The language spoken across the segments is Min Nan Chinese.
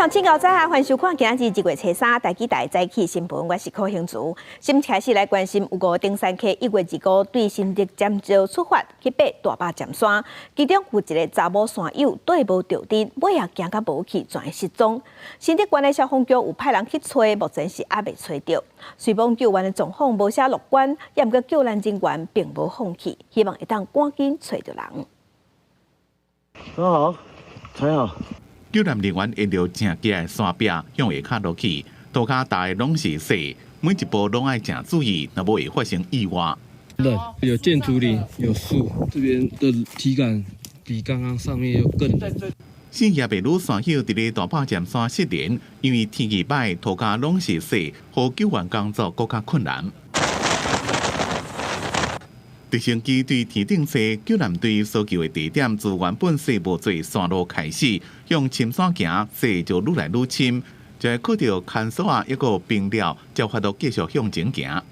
眾請早下歡迎收看今仔日一月初三台語台早起新聞，我是柯興慈。先開始來關心有五个登山客1月25對新竹尖石出發去爬大霸尖山，其中有一个查某山友綴無著陣，尾仔行甲無去，全失蹤。新竹縣的消防局有派人去揣，目前是猶未揣著。雖罔救援的狀況無啥樂觀，也毋過救難人員並無放棄，希望會當趕緊揣著人。好，踩好。救難人員沿著正急的山壁向下跤落去，塗跤踏的攏是雪，每一步攏愛誠注意，若無會發生意外。冷，有箭竹林，有樹，這邊的體感比剛剛上面又更冷。四葉白女山友佇咧大霸尖山失聯，因為天氣䆀，塗跤攏是雪，予救援工作閣較困難。直升機對天頂踅，救難隊搜救的地點自原本雪無濟山路開始，向深山行，雪就愈來愈深，就會靠著牽索仔，抑閣冰料，才有法度繼續向前行。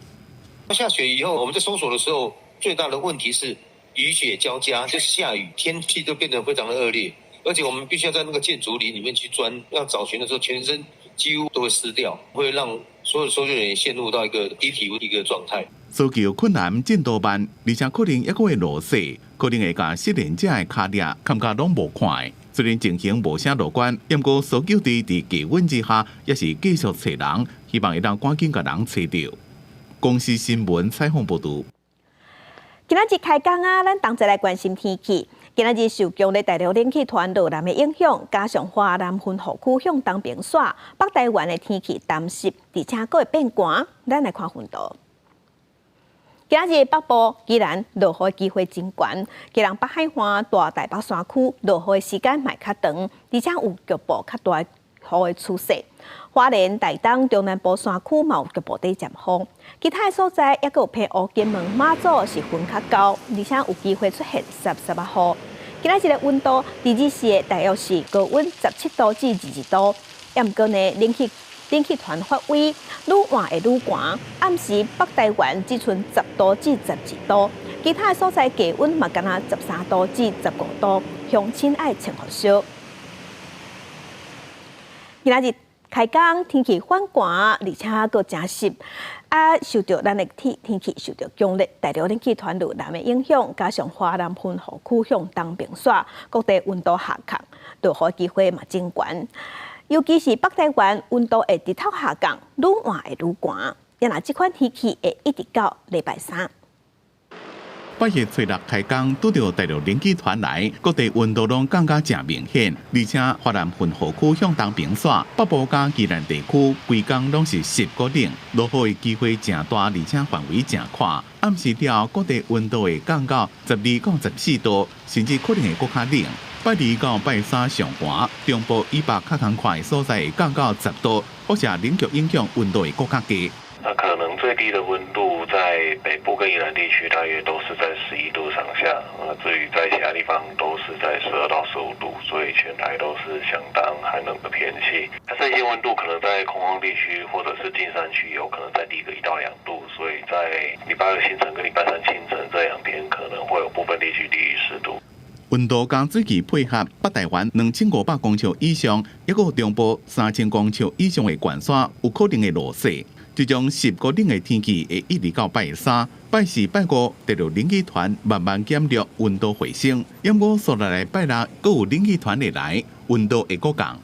下雪以後，我們在搜索的時候，最大的問題是雨雪交加，就是下雨，天氣都變得非常的惡劣，而且我們必須要在那個箭竹林裡面去鑽，要找尋的時候，全身幾乎都會濕掉，會讓所有搜救人員陷入到一個低體溫一個狀態。搜救困難進度慢，而且可能抑閣會落雪，可能會共失聯者的跤跡崁甲攏無看的。雖然情形無啥樂觀，毋過搜救隊佇低溫之下，也是繼續揣人，希望會當趕緊共人揣著。公視新聞採訪報導。今仔日開工啊，咱同齊來關心天氣。今仔日受強烈大陸冷氣團落南的影響，加上華南雲雨區向東邊徙，北台灣的天氣澹濕，而且閣會變寒。咱來看雲圖。今仔日北部宜蘭落雨機會真懸，基隆北海岸、大台北山區落雨的時間嘛較長，而且有局部較大雨的趨勢。花蓮、台東、中南部山區嘛有局部短暫雨，其他的所在抑閣有澎湖、金門、馬祖是雲較厚，而且有機會出現濕濕仔雨。今仔日的溫度，佇日時的大約是高溫17度至22度，抑毋過呢，冷氣團發威，愈晚會愈寒。暗時北台灣只賰10度至12度，其他的所在低溫嘛干焦13度至15度，鄉親愛穿予燒。今仔日開工天氣反寒，而且閣誠濕。啊，受著咱的天氣受著強烈大陸冷氣團落南的影響，加上華南雲雨區向東邊徙，各地溫度下降，落雨機會嘛真懸。尤其是北台灣溫度會直透下降，愈晚會愈寒。啊若這款天氣會一直到禮拜三。8月初六開工，拄著大陸冷氣團來，各地溫度攏降甲誠明顯，而且華南雲雨區向東邊徙，北部佮宜蘭地區規工攏是濕閣冷，落雨的機會誠大，而且範圍誠闊。暗時了後，各地溫度會降到12到14度，甚至可能會閣較冷。拜二到拜三上寒，中部以北較艱苦的所在會降到十度，輻射冷卻影響溫度會閣較低。那可能最低的溫度在北部跟宜蘭地區，大約都是在11度上下。那至於在其他地方都是在12到15度，所以全台都是相當寒冷的天氣。那最低溫度可能在空曠地區或者是近山區，有可能再低個1到2度。所以在禮拜二清晨跟禮拜三清晨這兩天，可能會有部分地區低於10度。溫度佮水汽配合，北台灣2500公尺以上，抑閣中部3000公尺以上的懸山有可能會落雪。這種濕閣冷的天氣會一直到拜三、拜四、拜五，大陸冷氣團慢慢減弱，溫度回升。毋過紲落來拜六，閣有冷氣團會來，溫度會閣降。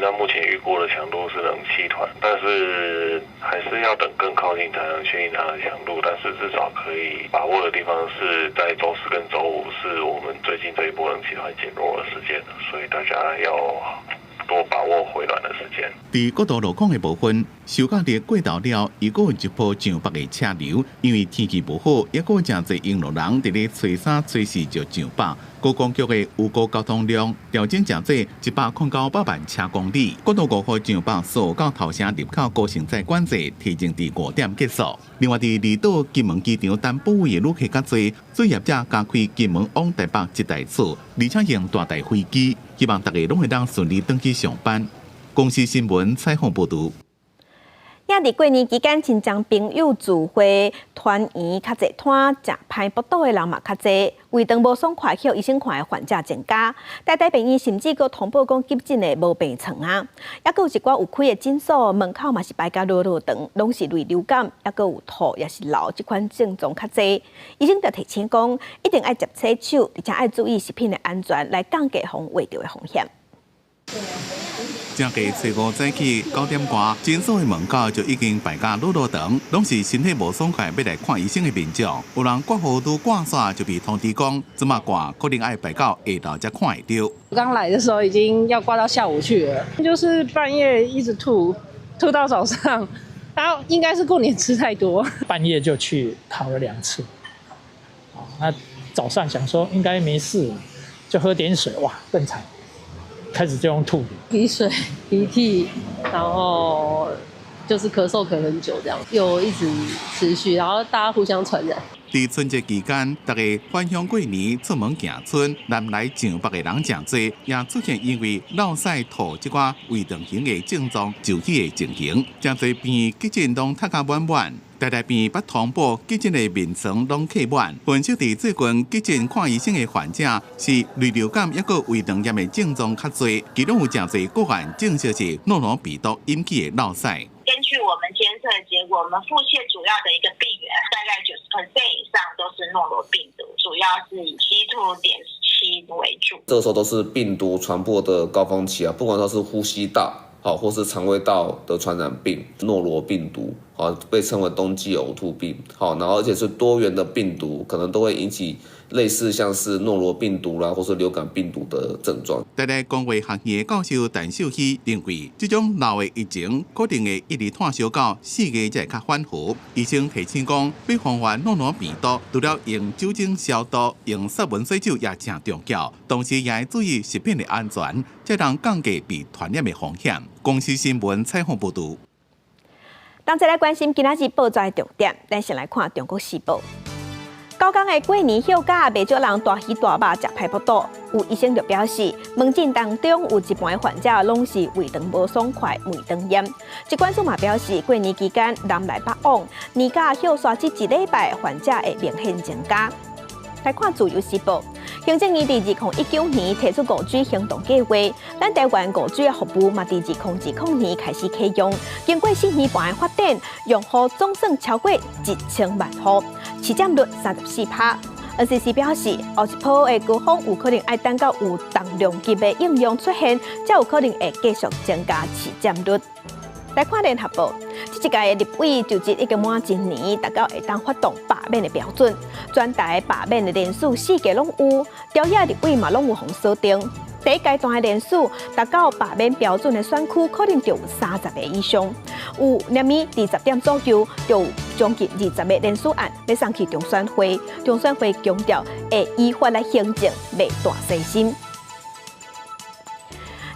那目前預估的強度是冷氣團，但是還是要等更靠近才能確定它的強度。但是至少可以把握的地方是在週四跟週五，是我們最近這一波冷氣團減弱的時間，所以大家要多把握回暖的時間。佇國道路況的部分，收假日過頭了，又閣有一波上北的車流，因為天氣無好，抑閣有誠濟用路人佇咧初三、初四就上北。觀光局的預估交通量調整成做109萬車公里。國道5號上北蘇澳到頭城入口高盛載管制提前佇5點結束。另外，佇離島金門機場等泊位的旅客較濟，所以業者加開金門往台北這台次，而且用大台飛機，希望大家攏會當順利轉去上班。公視新聞採訪報導。也佇過年期間，親戚朋友聚會團圓較濟攤，食歹腹肚的人嘛較濟，胃腸無爽快，去予醫生看的患者增加。台大病院甚至閣通報講急診的無病床啊，猶閣有一寡有開的診所門口嘛是排甲落落長，攏是類流感，猶閣有吐抑是漏這款症狀較濟。醫生就提醒講，一定愛捷洗手，而且愛注意食品的安全，來降低予人畫著的風險。正月初五早起9點外，診所的門口就已經排甲落落長，攏是身體無爽快欲來看醫生的民眾。有人掛號拄掛煞就被通知講，這馬掛可能愛排到下晝才看會著。剛來的時候已經要掛到下午去了，就是半夜一直吐，吐到早上，然後應該是過年吃太多。半夜就去跑了兩次，那早上想說應該沒事，就喝點水，哇，更慘。開始就用吐，鼻水、鼻涕，然後就是咳嗽咳很久，這樣又一直持續，然後大家互相傳染。佇春節期間，大家返鄉過年、出門行春，南來上北的人誠濟，也出現因為落屎吐這寡胃腸型的症狀就醫的情形。誠濟病院急診攏塞甲滿滿，台大病院捌通報急診的眠床攏客滿。分析佇最近急診看醫生的患者是類流感抑閣胃腸炎的症狀較濟，其中有誠濟個案證實是諾羅病毒引起的落屎。根據我們監測的結果，我們腹瀉主要的一個病原，大概90% 以上都是諾羅病毒，主要是以 P2.7 為主。這個時候都是病毒傳播的高峰期啊，不管說是呼吸道好或是腸胃道的傳染病，諾羅病毒啊被稱為冬季嘔吐病，好，然後而且是多元的病毒，可能都會引起類似像是諾羅病毒啦，或是流感病毒的症狀。台大公衛學院教授陳秀熙認為，這種流的疫情可能會一直拖燒到4月才會較緩和。醫生提醒講，欲防範諾羅病毒，除了用酒精消毒、用殺菌洗手也誠重要，同時也愛注意食品的安全，才能降低被傳染的風險。公視新聞採訪報導。同齊來關心今仔日報紙的重點，咱先來看《中國時報》。九工的過年休假，袂少人大魚大肉食歹腹肚。有醫生就表示，門診當中有一半的患者攏是胃腸無爽快、胃腸炎。疾管署嘛表示，過年期間南來北往，年假歇煞這一禮拜，患者會明顯增加。來看《自由時報》，行政院佇2019年提出5G 行動計劃，咱台灣5G 的服務嘛，佇2020年開始啟用。經過4年半的發展，用戶總算超過1000萬戶，市佔率34%。NCC 表示，後一波的高峰有可能愛等到有重量級的應用出現，才有可能會繼續增加市佔率。來看聯合報，這一屆的立委就職已經滿一年，達到會當發動罷免的標準。全台罷免的人數四界攏有，朝野立委嘛攏有予鎖定。第一階段的人數達到罷免標準的選區，可能就有30個以上。有連暝佇10點左右，就有將近20個連署案欲送去中選會。中選會強調會依法來行政，袂斷私心。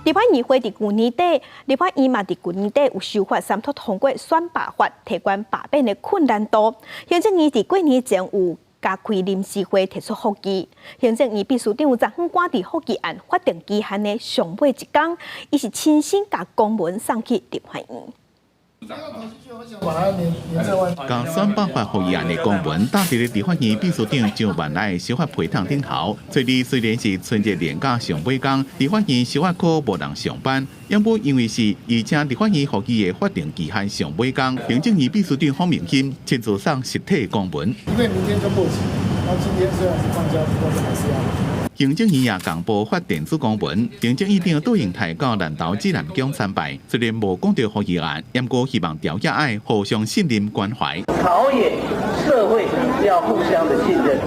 立法院會佇舊年底，立法院嘛佇舊年底有修法三讀通過選罷法，提懸罷免的困難度。行政院佇過年前有加開臨時會提出覆議。行政院秘書長昨昏趕佇覆議案法定期限的上尾一工，伊是親身共公文送去立法院。共選罷法覆議案的公文，搭佇咧立法院秘書長張萬來的修法陪桶頂頭。昨日雖然是春節連假上尾工，立法院修法科無人上班，毋過因為是而且立法院覆議的法定期限上尾工，行政院秘書長方明欣親自送實體公文。因為明天就過期，那今天雖然是放假，但是還是要。行政院也共報發電子公文，行政院長杜英台到南投指南宮參拜，雖然無講著覆議案，毋過希望朝野愛互相信任關懷。朝野社會要互相的信任，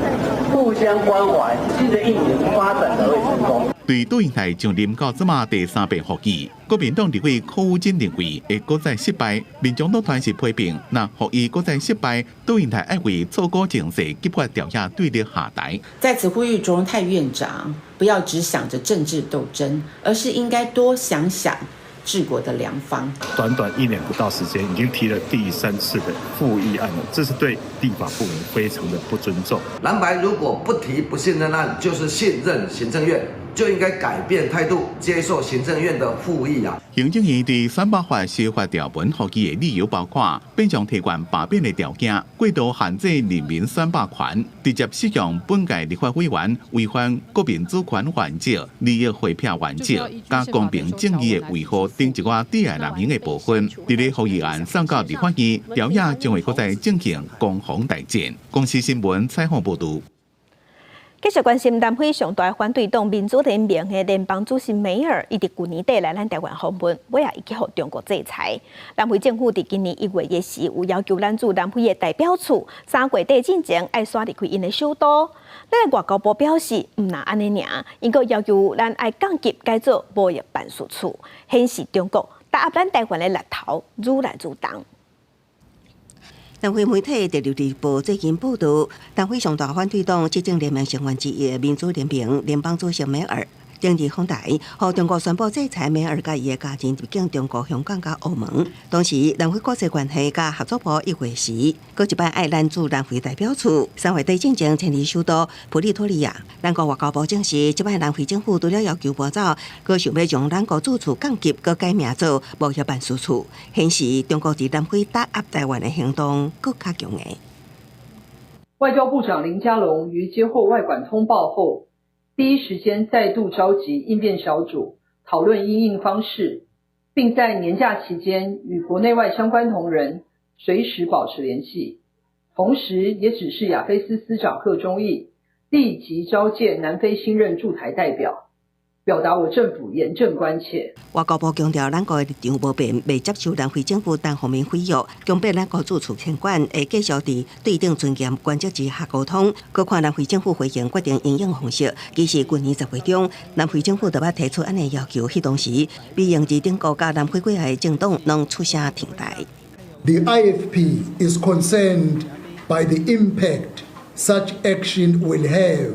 互相關懷，新的一年發展才會成功。對杜英台上任到這馬第三遍覆議，國民黨立委柯宇珍認為會閣再失敗，民眾黨團是批評，若覆議閣再失敗，杜英台愛為錯估情勢激發朝野對立下台。在此呼籲卓榮泰院長，不要只想着政治鬥爭，而是應該多想想治國的良方。短短一年不到時間，已經提了第三次的覆議案了，這是對立法部門非常的不尊重。藍白如果不提不信任案，就是信任行政院。就應該改變態度，接受行政院的復議啊。行政院對選罷法修法條文予拒的理由包括變相提懸罷免的條件、過度限制人民選罷權、直接適用本屆立法委員違反國民主權原則、利益匯票原則、佮公平正義的維護等一寡窒礙濫用的部分。佇咧復議案送到立法院，朝野將會閣再進行攻防大戰。公視新聞採訪報導。繼續關心南非上大反對黨民主聯盟的聯邦主席梅爾，伊佇舊年底來咱台灣訪問，尾仔伊去予中國制裁。南非政府佇今年1月的時，有要求咱駐南非的代表處3月底進前愛徙離開𪜶的首都。咱的外交部表示，毋但按呢爾，𪜶閣要求咱愛降級改做貿易辦事處，顯示中國打壓咱台灣的力頭愈來愈重。南非媒體《第六日報》最近報道，南非上大反對黨執政聯盟成員之一的民主聯盟聯邦主席梅爾，頂日訪台，予中國宣布制裁梅爾佮伊的家人入境中國、香港佮澳門。同時，南非國際關係佮合作部1月時，閣一擺愛咱駐南非代表處3月底進前遷離首都普利托利亞。咱國外交部證實，這擺南非政府除了要求搬走，閣想欲將咱國駐處降級，閣改名做貿易辦事處，顯示中國佇南非打壓台灣的行動閣較強硬。外交部長林佳龍於接獲外管通報後，第一時間再度召集應變小組討論因應方式，並在年假期間與國內外相關同仁隨時保持聯繫，同時也指示亞非司司長賀忠義立即召見南非新任駐台代表，表達我政府嚴正關切。外交部強調，咱國的立場無變，袂接受南非政府單方面毀約，強迫咱國駐處遷館，會繼續佇對等尊嚴原則之下溝通。閣看南非政府回應決定因應方式。其實舊年10月中，南非政府就捌提出按呢要求，彼當時美英日等國佮南非幾个政黨攏出聲挺台。 The IFP is concerned by the impact such action will have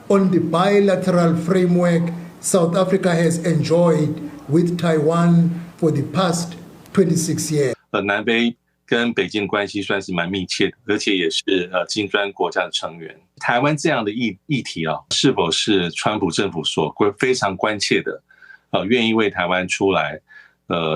on the bilateral framework South Africa has enjoyed with Taiwan for the past 26 years. 南非跟北京關係算是蠻密切的，而且也是金磚國家的成員。台灣這樣的議題啊，是否是川普政府所非常關切的？願意為台灣出來，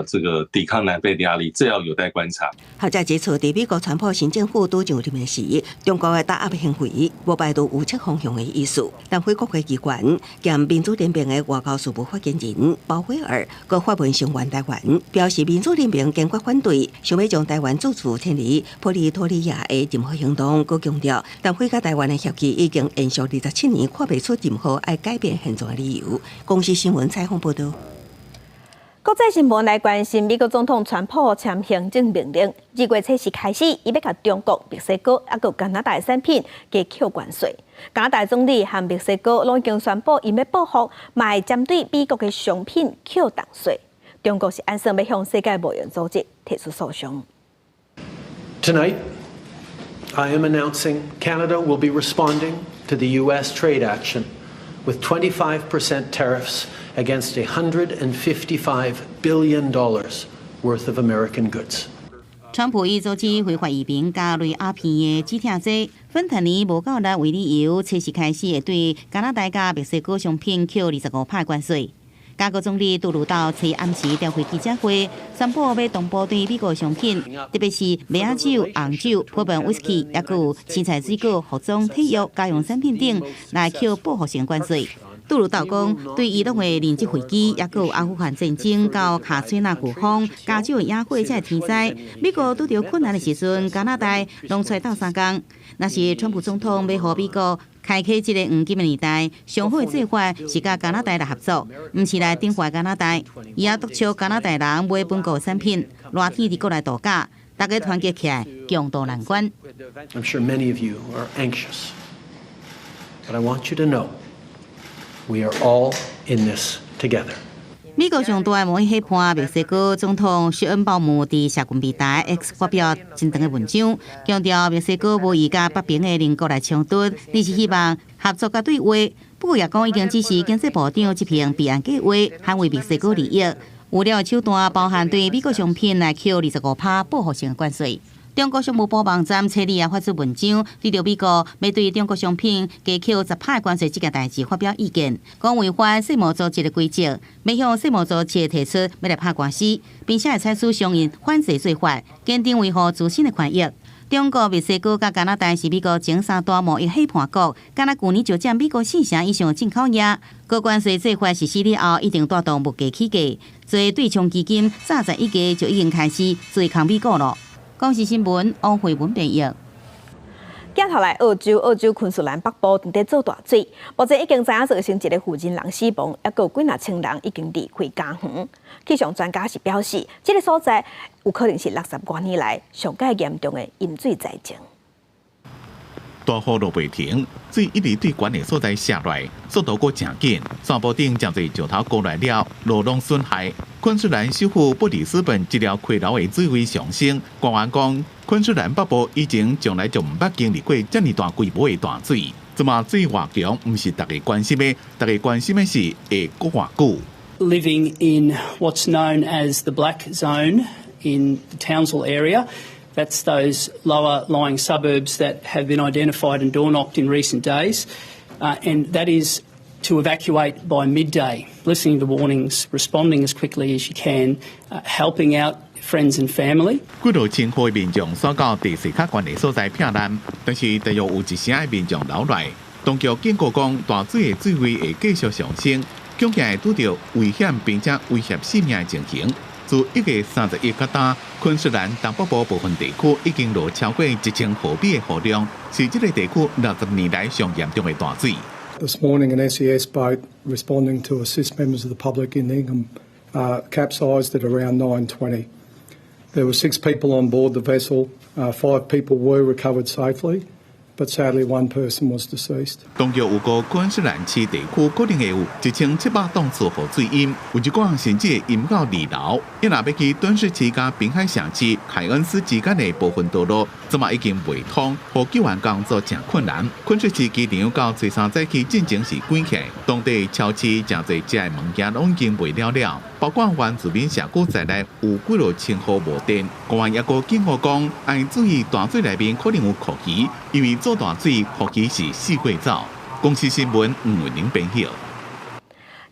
這個抵抗南非的壓力，這要有待觀察。學者指出，佇美國川普新政府拄上任時，中國的打壓行為無排除有切方向的意思。南非國會機關兼民主聯盟的外交事務發言人鮑威爾閣發文聲援台灣，表示民主聯盟堅決反對想欲將台灣駐處遷離普利托利亞的任何行動。閣強調，南非佮台灣的協議已經延續27年，看袂出任何愛改變現狀的理由。公視新聞採訪報導。國際新聞來關心，美國總統川普簽行政命令，2月初四開始，伊欲共中國、墨西哥猶閣加拿大產品加扣關稅。加拿大總理和墨西哥攏已經宣布，𪜶欲報復，嘛會針對美國的商品扣重稅。中國是按算欲向世界貿易組織提出訴訟。 Tonight, I am announcing Canada will be responding to the U.S. trade action with 25% tariffs against $155 billion worth of American goods. 川普以阻止非法移民佮類鴉片的止痛劑芬太尼無夠力為理由，初四開始會對加拿大佮墨西哥商品扣25%關稅。加國總理杜魯道初一暗時召開記者會，宣布欲同步對美國商品，特別是麥仔酒、紅酒、波本威士忌，猶閣有青菜、水果、服裝、體育、家用產品等來扣報復性關稅。杜魯道講，對伊朗的人質危機，猶閣有阿富汗戰爭到卡崔娜颶風、加州的野火這天災，美國拄著困難的時陣，加拿大攏出來鬥相共。若是川普總統欲予美國開啟這個黃金的年代，上好的做法是佮加拿大來合作，毋是來懲罰加拿大。伊也督促加拿大人買本國產品，熱天佇國內度假，大家團結起來，共渡難關。 I'm sure many of you are anxious, but I want you to know we are all in this together. 美國上大的貿易夥伴墨西哥總統雪恩鮑姆佇社群平台 X 發表真長的文章，強調墨西哥無意佮北邊的鄰國來衝突，而是希望合作佮對話。不過也講已經指示經濟部長執行備案計劃，捍衛墨西哥利益。有了手段包含對美國商品來扣25%報復性關稅。中國商務部網站初二也發出文章，對著美國欲對中國商品加扣10趴關稅這件代誌發表意見，講違反世貿組織的規則，欲向世貿組織提出欲來拍官司，並且會採取相應反制做法，堅定維護自身的權益。中國、墨西哥佮加拿大是美國前三大貿易夥伴國，敢若舊年就佔美國四成以上的進口額。高關稅做法實施了後，一定帶動物價起價。做對沖基金早在1月就已經開始做空美股囉。公視新聞王慧文編譯。鏡頭來澳洲，澳洲昆士蘭北部正佇做大水，目前已經知影造成一个婦人人死亡，抑閣有幾若千人已經離開家園。氣象專家是表示，這个所在有可能是六十外年來上蓋嚴重的淹水災情。大雨落袂停，水一直對懸的所在瀉落來，速度閣誠緊。山坡頂誠濟石頭過來了，路攏損害。昆士蘭首府布里斯本這條溪流的水位上升，官員講，昆士蘭北部以前從來就毋捌經歷過遮爾大規模的大水。這馬水偌強，毋是大家關心的，大家關心的是會閣偌久。 Living in what's known as the black zone in the Townsville area. That's those lower lying suburbs that have been identified and door knocked in recent days. And that is to evacuate by midday, listening to warnings, responding as quickly as you can, helping out friends and family. 幾若千戶民眾徙到地勢較懸的所在避難，但是大約有一成的民眾留來。當局警告講，大水的水位會繼續上升，恐驚會拄著危險並且威脅性命的情形。自1月31到今，昆士蘭東北部部分地區已經落超過1000毫米的雨量，是這个地區60年來上嚴重的大水。 This morning, an SES boat responding to assist members of the public in Ingham capsized at around 9:20. There were six people on board the vessel. Five people were recovered safely, but sadly one person was deceased. 當局預估昆士蘭市地區可能會有1700棟厝予水淹，有一寡甚至會淹到二樓。伊若欲去敦士市佮濱海城市凱恩斯之間的部分道路，這馬已經袂通，予救援工作誠困難。昆士市機場到初三早起進前是關起，當地超市誠濟食的物件攏已經賣了了，包括原住民社區在內有幾若千戶無電。官員抑閣警告講，愛注意大水內面可能有蛞蝓，因為做大水，蛞蝓是四界走。公視新聞吳文玲編譯。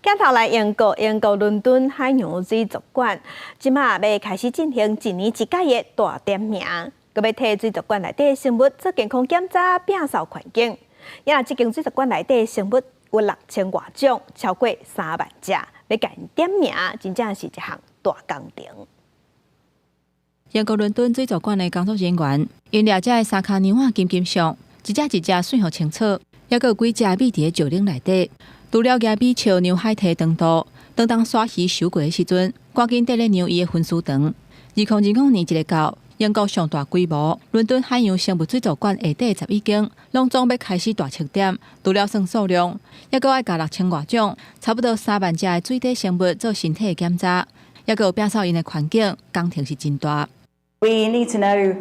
鏡頭來英國，英國倫敦海洋水族館，這馬欲開始進行一年一屆的大點名，閣欲替水族館內底生物做健康檢查、摒掃環境。也若這間水族館內底生物有6000外種，超過3萬隻，欲共𪜶點名，真正是一項大工程。英國倫敦水族館的工作人員，𪜶掠遮的三跤娘仔金金象，一隻一隻媠予清楚，抑閣有幾隻覕佇咧石籠內底。除了舉米笑量海堤長度，當當徙魚收過的時陣，趕緊綴咧量伊的分絲長。2025年一个到英國上大規模倫敦海洋生物水族館下底11間，攏總欲開始大清點，除了算數量，抑閣愛共6000外種，差不多3萬隻的水底生物做身體的檢查，抑閣有摒掃𪜶的環境，工程是真大。 We need to know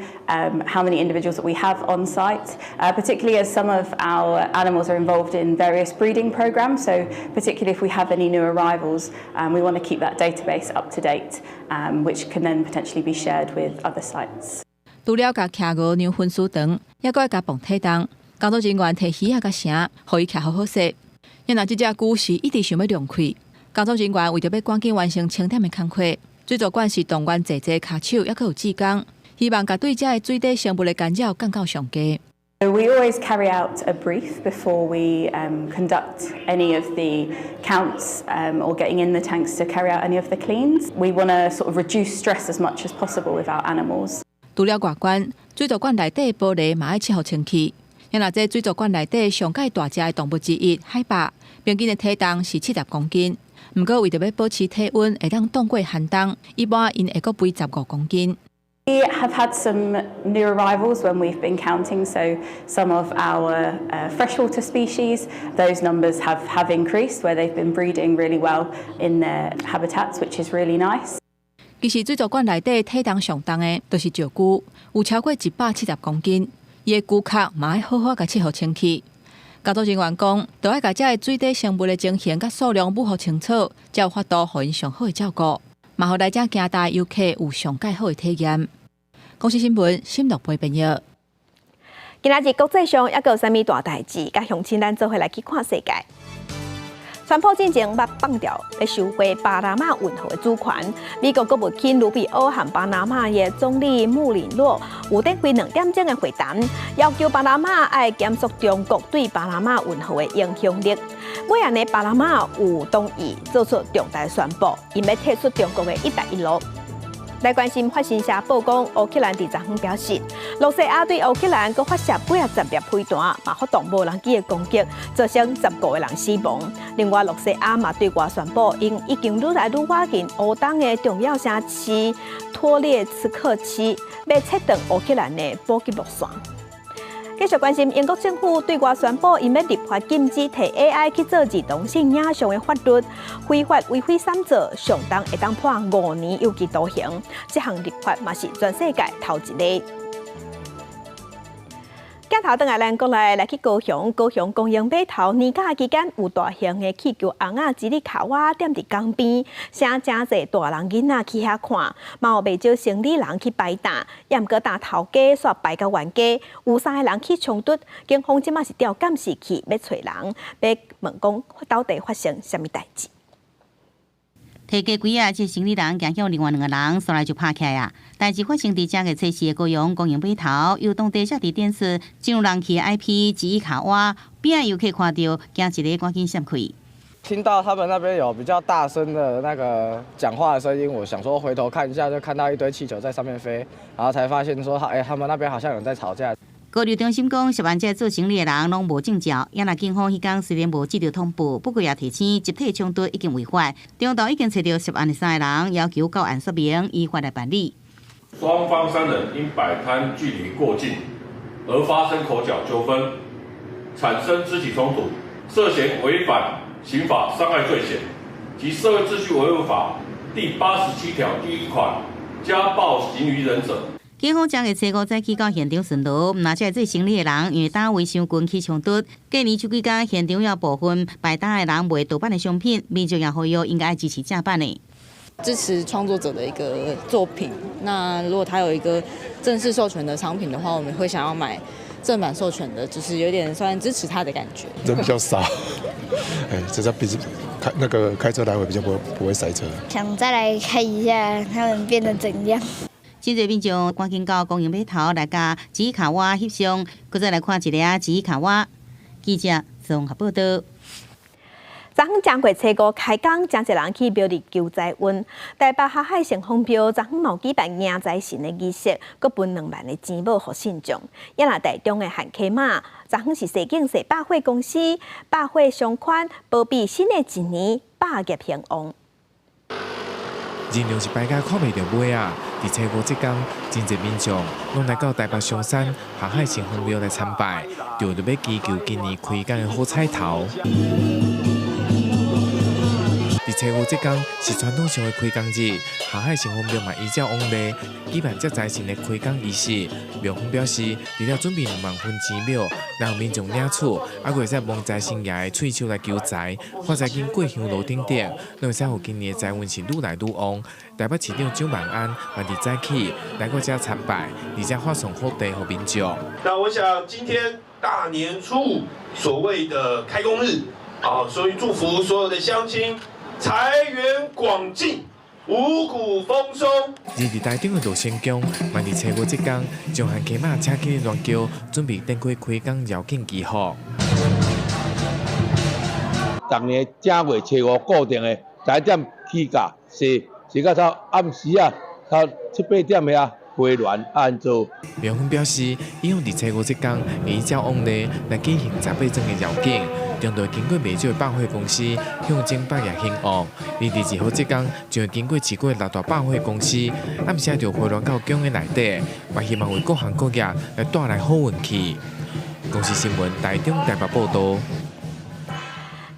how many individuals that we have on site, particularly as some of our animals are involved in various breeding programs. So, particularly if we have any new arrivals, we want to keep that database up to date, which can then potentially be shared with other sites. 除了共企鵝量分絲長，抑閣愛共磅體重。工作人員提魚仔佮繩，予伊徛好好勢。若這隻龜是一直想欲量開，工作人員為著欲趕緊完成清點的工課。水族館是動員濟濟跤手，抑閣有志工，希望共對遮的水底生物的干擾降到上低。 We always carry out a brief before we conduct any of the counts or getting in the tanks to carry out any of the cleans. We want to sort of reduce stress as much as possible with our animals. 除了外觀，水族館內底玻璃嘛愛切予清氣。若這水族館內底上蓋大隻的動物之一海豹，平均的體重是70公斤。毋過為著欲保持體溫，會當擋過寒冬，一般𪜶會閣肥15公斤。 We have had some new arrivals when we've been counting, so some of our freshwater species, those numbers have increased where they've been breeding really well in their habitats, which is really nice. 其實水族館內底體重上重的，就是石龜，有超過170公斤，伊的龜殼嘛愛好好共切予清氣。工作人員講，著愛共遮的水底生物的情形佮數量予清楚，才有法度予𪜶上好的照顧，嘛予來遮行大遊客有上蓋好的體驗。公視新聞，新樂貝編譯。今仔日國際上猶閣有啥物大代誌？佮鄉親咱做伙來去看世界。川普進前捌放掉欲收回巴拿馬運河的主權。美國國務卿盧比歐和巴拿馬的總理穆里洛有展開2點鐘的會談，要求巴拿馬愛減縮中國對巴拿馬運河的影響力。尾仔呢，巴拿馬有同意做出重大宣布，𪜶欲退出中國的一帶一路。來關心法新社報講，烏克蘭佇昨昏表示，羅西亞對烏克蘭閣發射幾仔十粒飛彈，嘛發動無人機的攻擊，造成15個人死亡。另外，羅西亞嘛對外宣布，𪜶已經愈來愈倚近烏東的重要城市托列茨克市，欲切斷烏克蘭的補給路線。繼續關心，英國政府對外宣布，𪜶欲立法禁止提 AI 去做兒童性影像的法律，非法違規三做，上重會當判5年有期徒刑。這項立法嘛是全世界頭一个。鏡頭轉來咱國內來去高雄，高雄公營碼頭年假期間有大型的氣球尪仔芷里卡哇踮佇江邊，啥誠濟大人囡仔去遐看，嘛有袂少生理人去擺擔，也毋過擔頭家煞擺甲冤家，有三个人起衝突，警方這馬是調監視器欲揣人，欲問講到底發生啥物代誌。提雞櫃仔，這生理人行向另外兩個人，紲來就拍起來啊！代誌發生佇正月初四的高雄公營碼頭，由當地遮佇電視進入人氣的 IP 芷里卡哇，邊仔遊客看著，驚一个趕緊閃開。聽到他們那邊有比較大聲的那個講話的聲音，我想說回頭看一下，就看到一堆氣球在上面飛，然後才發現說，哎，他們那邊好像有人在吵架。物流中心講，涉案這做生理的人攏無證照，也若警方彼工雖然無接著通報，不過也提醒集體衝突已經違法。中晝已經揣著涉案的三个人，要求到案說明，依法來辦理。雙方三人因擺攤距離過近而發生口角糾紛，產生肢體衝突，涉嫌違反刑法傷害罪嫌及社會秩序維護法第87條第1款家暴行於人者。警方正月初五早起到現場巡邏，毋若這做生理的人，因為擔圍傷近起衝突。過年這幾工，現場有部分擺擔的人賣盜版的商品，民眾也呼籲應該支持正版的，支持創作者的一個作品。那如果他有一個正式授權的商品的話，我們會想要買正版授權的，就是有點算支持他的感覺。人比較少，哎，這在比開那個開車來回比較不會塞車。想再來看一下他們變得怎樣。真濟民眾趕緊到公營碼頭來共芷里卡哇翕相，閣再來看一下芷里卡哇。記者綜合報道。昨昏正月初五開工，誠濟人去廟裡求財運。台北霞海城隍廟昨昏嘛有舉辦迎財神的儀式，閣分2萬的錢母予信眾。也若台中的漢溪媽，昨昏是踅景踅百貨公司、百貨商圈，保庇新的一年百業興旺。人龍是排甲看袂著尾仔！佇初五這工，真濟民眾攏來到台北松山霞海城隍廟來參拜，就著欲祈求今年開工的好彩頭。佇初五這工是傳統上的開工日，霞海城隍廟嘛依照往例舉辦接財神的開工儀式。廟方表示，除了準備2萬份錢母，讓民眾領取，猶閣會使摸財神爺的喙鬚來求財，發財金過香爐等等，攏會使予今年的財運是愈來愈旺。台北市長蔣萬安嘛佇早起來過遮參拜，而且發送福袋予民眾。那我想今天大年初五所謂的開工日，啊，所以祝福所有的鄉親財源廣進，五穀豐收。而佇台中的羅仙宮，嘛佇初五這工，將漢溪媽請起鸞轎，準備展開開工繞境祈福。逐年正月初五固定的10點起駕，踅踅到頭暗時啊，頭七八點遐回鑾按做。廟方表示，以往佇初五這工，會依照往例來舉行18裝的繞境，中途經過袂少的百貨公司，象徵百業興旺。而佇2號這工，將會經過市區六大百貨公司，暗時就回鑾到宮的內底，嘛希望為各行各業來帶來好運氣。公視新聞台中台北報導。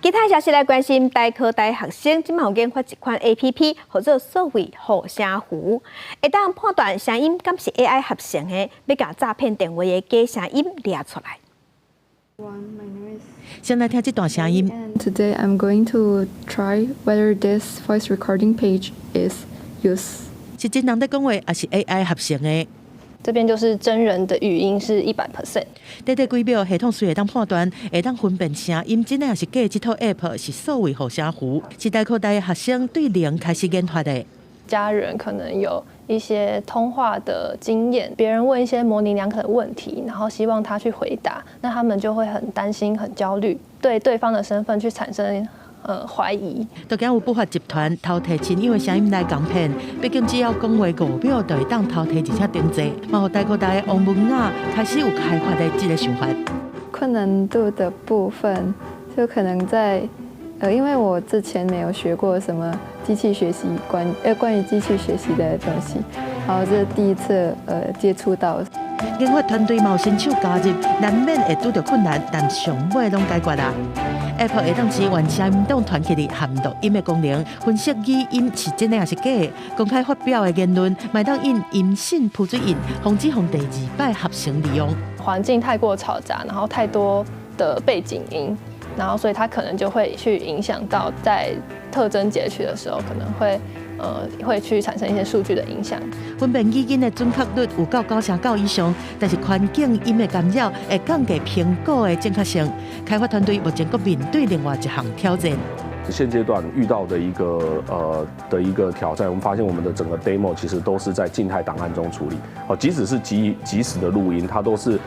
其他消息來關心，台科大學生這馬有研發一款 APP，號做數位護聲符，會當判斷聲音敢是 AI 合成的，欲共詐騙電話的假聲音掠出來。先來聽這段聲音。 Today I'm going to try whether this voice recording page is used. 是真人佇講話，抑是 AI 合成的？這邊就是真人的語音是100%。短短幾秒，系統雖會當判斷，會當分辨聲音真的抑是假。這套 App 是數位護身符，是台科大學生對零開始研發的。家人可能有一些通話的經驗，別人問一些模棱兩可的問題，然後希望他去回答，那他們就會很擔心、很焦慮，對對方的身份去產生懷疑。都驚有不法集團偷提親友的聲音來共騙，畢竟只要講話5秒就會當偷提，而且定製。嘛，予台科大的王文雅開始有開發的這個想法。困難度的部分，就可能在，因為我之前沒有學過什麼機器學習關於機器學習的東西，然後這是第一次接觸到。研發團隊嘛有新手加入，難免會拄著困難，但上尾攏解決啦。App 會當支援聲音檔傳起來含錄音的功能，分析語音是真的抑是假的。公開發表的言論，嘛會當印音信浮水印，防止予第二擺合成利用。環境太過嘈雜，然後太多的背景音，然後所以它可能就會去影響到在特徵截取的時候，可能會去產生一些數據的影響。分辨語音的準確率有到99%以上，但是環境音的干擾會降低評估的正確性。開發團隊目前閣面對另外一項挑戰。現階段遇到的一個挑戰，我們發現我們的整個 demo 其實都是在靜態檔案中處理。哦，即使是即時的錄音，它都是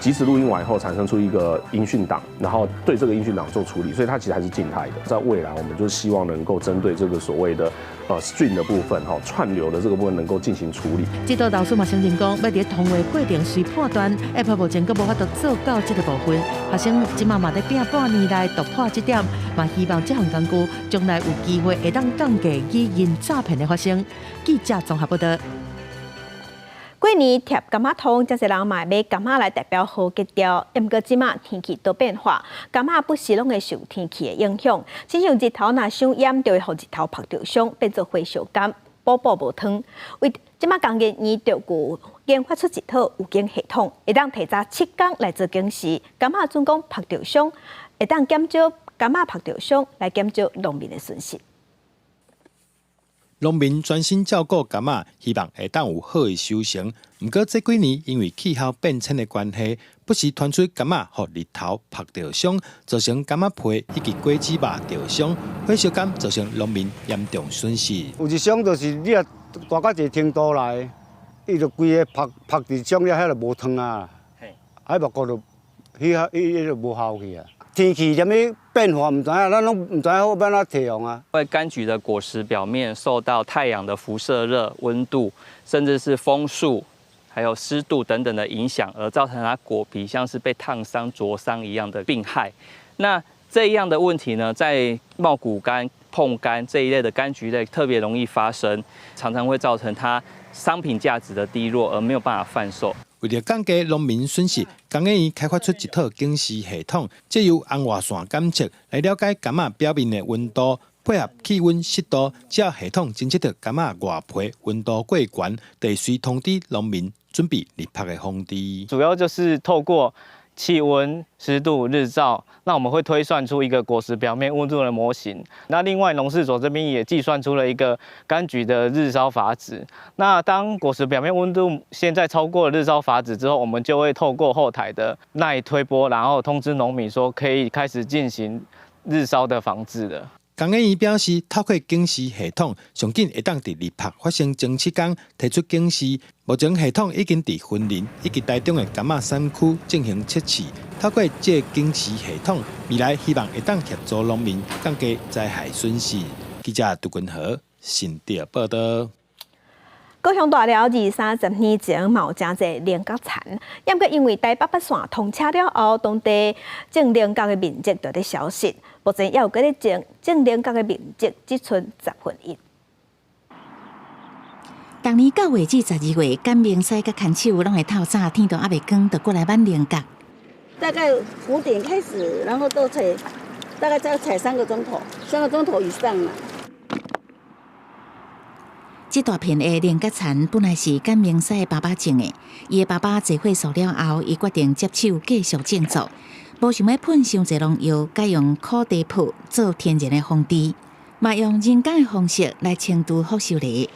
即時錄音完以後產生出一個音訊檔，然後對這個音訊檔做處理，所以它其實還是靜態的。在未來，我們就希望能夠針對這個所謂的stream 的部分，哈串流的這個部分能夠進行處理。指導老師嘛承認講，欲佇通話過程隨判斷，App 目前閣無法度做到這個部分。學生這馬嘛咧拚半年來突破這點，嘛希望這項工具將來有機會會當降低語音詐騙的發生。記者綜合報道。過年貼柑仔糖，遮濟人嘛會買柑仔來代表好吉兆。毋過這馬天氣多變化，柑仔不時攏會受天氣的影響。親像日頭若傷炎，就會予日頭曝著傷，變做火燒柑，補補無湯。為這馬工研院就有研發出一套預警系統，會當提早7工來做警示。柑仔準講曝著傷，會當減少柑仔曝著傷，來減少農民的損失。農民專心照顧柑仔，希望會當有好的收成。毋過這幾年因為氣候變遷的關係，不時傳出柑仔予日頭曝著傷，造成柑仔皮以及果子肉著傷，火燒柑造成農民嚴重損失。有一種就是你若大到一個程度來，伊就規个曝曝佇傷了，遐就無湯啊，啊目骨就彼遐彼就無效去啊。天氣啥物變化毋知影，咱攏毋知影好欲按怎提防啊。因為柑橘的果實表面受到太陽的輻射熱、溫度，甚至是風速、還有濕度等等的影響，而造成它果皮像是被燙傷、灼傷一樣的病害。那這樣的問題呢，在茂谷柑、椪柑這一類的柑橘類特別容易發生，常常會造成它商品價值的低落，而沒有辦法販售。為著降低農民損失，工研院開發出一套警示系統，藉由紅外線檢測來了解柑仔表面的溫度，配合氣溫濕度，只要系統偵測到柑仔外皮溫度過懸，就會隨通知農民準備日曝的防治。主要就是透過氣溫、濕度、日照，那我們會推算出一個果實表面溫度的模型。那另外農試所這邊也計算出了一個柑橘的日燒閥值。那當果實表面溫度現在超過日燒閥值之後，我們就會透過後台的 LINE 推播，然後通知農民說可以開始進行日燒的防治了。工研院表示，透過警示系統，上緊會當佇日曝發生前7工提出警示。目前系統已經佇雲林以及台中的柑仔產區進行測試。透過這個警示系統，未來希望會當協助農民降低災害損失。記者杜君和新竹報道。高雄大寮二三十年前嘛有誠濟菱角田，毋過因為台北北線通車了後，當地種菱角的面積就咧消失。目前猶有閣咧種種菱角的面積只賰1/10。逐年9月至12月，簡明師佮牽手攏會透早，天都猶未光，就過來挽菱角。大概5點開始，然後都採，大概要採3個鐘頭，3個鐘頭以上啦。這大片的菱角田本來是簡明師的爸爸種的，伊的爸爸坐火數了後，伊決定接手繼續種作，無想欲噴傷濟農藥，改用苦茶粕做天然的防治，嘛用人工的方式來清除福壽螺。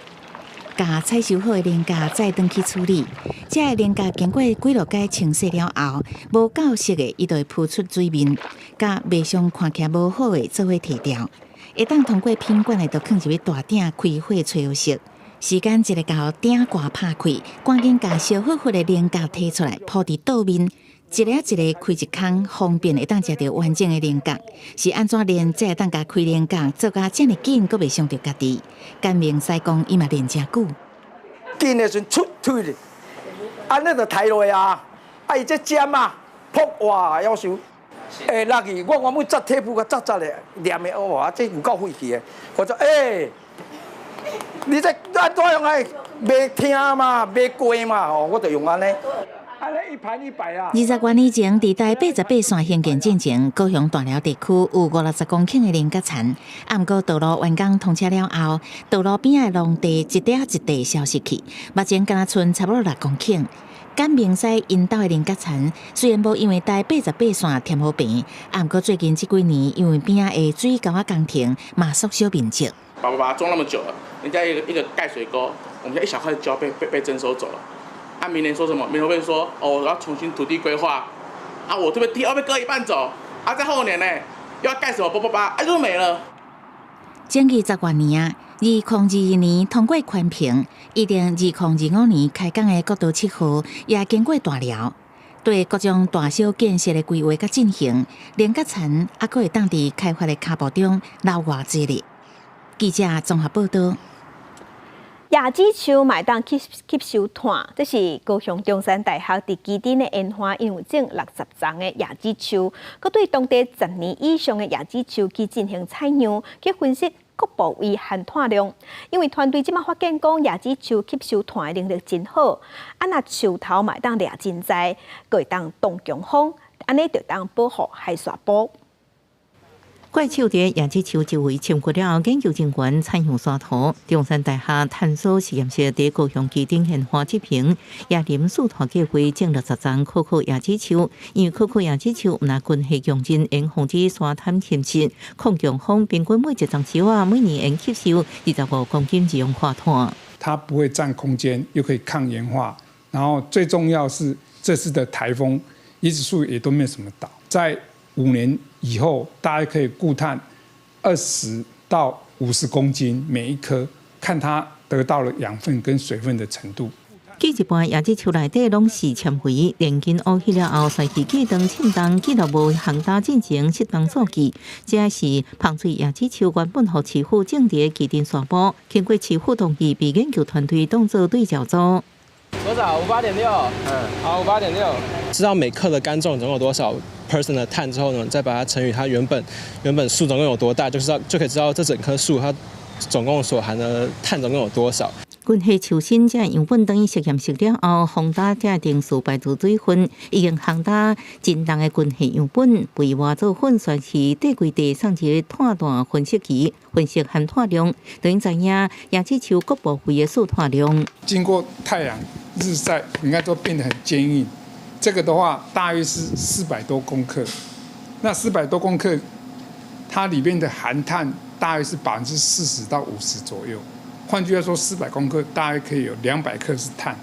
共採收好的菱角再轉去處理。這个菱角經過幾落擺清洗了後，無夠色的，伊就會浮出水面，佮賣相看起來無好的做伙提掉。會當通過品管的，就囥入去大鼎開火吹熟。時間一个到，鼎蓋拍開，趕緊共燒火火的菱角提出來，鋪佇桌面，一个一个開一空，方便會當食著完整的菱角。是按怎練才會當共開菱角做甲遮爾緊，閣袂傷著家己？簡明師講，伊嘛練誠久。緊的時陣出推咧，按呢就抬落啊！啊，伊這尖啊，噗哇，夭壽！會落去，我原本紮鐵布共紮紮咧，黏的哇，這有夠費氣的。我說欸，你這按怎用來？袂疼嘛，袂過嘛，哦，我就用按呢。按呢一盤一百啊。20多年前，佇台88線興建進前，高雄大寮地區有50-60公頃的菱角田。啊，毋過道路完工通車了後，道路邊的農地一塊一塊消失去，目前敢若賰差不多6公頃。簡明師𪜶兜的菱角田雖然無因為台88線添予平，啊，毋過最近這幾年因為邊仔的水溝仔工程嘛縮小面積。爸爸爸種那麼久了，人家一個一個蓋水溝，我們家一小塊就要被徵收走了。啊，明年說什麼？明年會說哦，我要重新土地規劃，啊，我這邊地要被割一半走，啊，在後年呢，又要蓋什麼？八八八，啊，就沒了。整20多年啊，2022年通過環評，預定2025年開工的國道7號也經過大寮，對各種大小建設的規劃佮進行，菱角田猶閣會當佇開發的跤步中留偌濟日。記者綜合報導。椰子樹嘛會當吸吸收碳，這是高雄中山大學佇旗津的研發，𪜶有種60叢的椰子樹，閣對當地10年以上的椰子樹去進行採樣，去分析各部位含碳量。因為團隊這馬發現講，椰子樹吸收碳的能力真好，啊若樹頭嘛會當掠真濟，閣會當擋強風，按呢就當保護海沙埔。怪樹佇椰子樹周圍穿過了，研究人員採用沙圖，中山大學碳所實驗室佇高雄旗津研發執行椰林樹碳計劃，種60叢可可椰子樹，因為可可椰子樹毋但根系強韌，會防止沙灘侵蝕，抗強風，平均每一叢樹仔每年會吸收25公斤二氧化碳。它不會佔空間，又可以抗鹽化，然後最重要是這次的颱風，椰子樹也都沒有什麼倒，在5年以後，大概可以固碳20到50公斤每一棵，看它得到了養分跟水分的程度。計一半椰子樹內底攏是纖維，連根挖起了後，隨機當稱重，記錄無烘焦進前適當數據。這是芳穗椰子樹原本予市府種佇旗津沙埔，經過市府同意，被研究團隊當做對照組。多少？58.6。嗯，好，58.6。知道每克的乾重總共有多少 percent 的碳之後呢，再把它乘以它原本樹總共有多大，就知道就可以知道這整棵樹它總共所含的碳總共有多少。根據樹身這樣本等於實驗室了後，放大這定數排除水分，已經烘焦真重的根系樣本，被活做粉算是底規地送入碳氮分析儀分析含碳量，等於知影椰子樹各部位的數碳量。經過太陽日曬，應該都變得很堅硬。這個的話，大約是400多公克。那400多公克，它裡面的含碳大約是40%到50%左右。換句話說，400公克大約可以有200克是碳。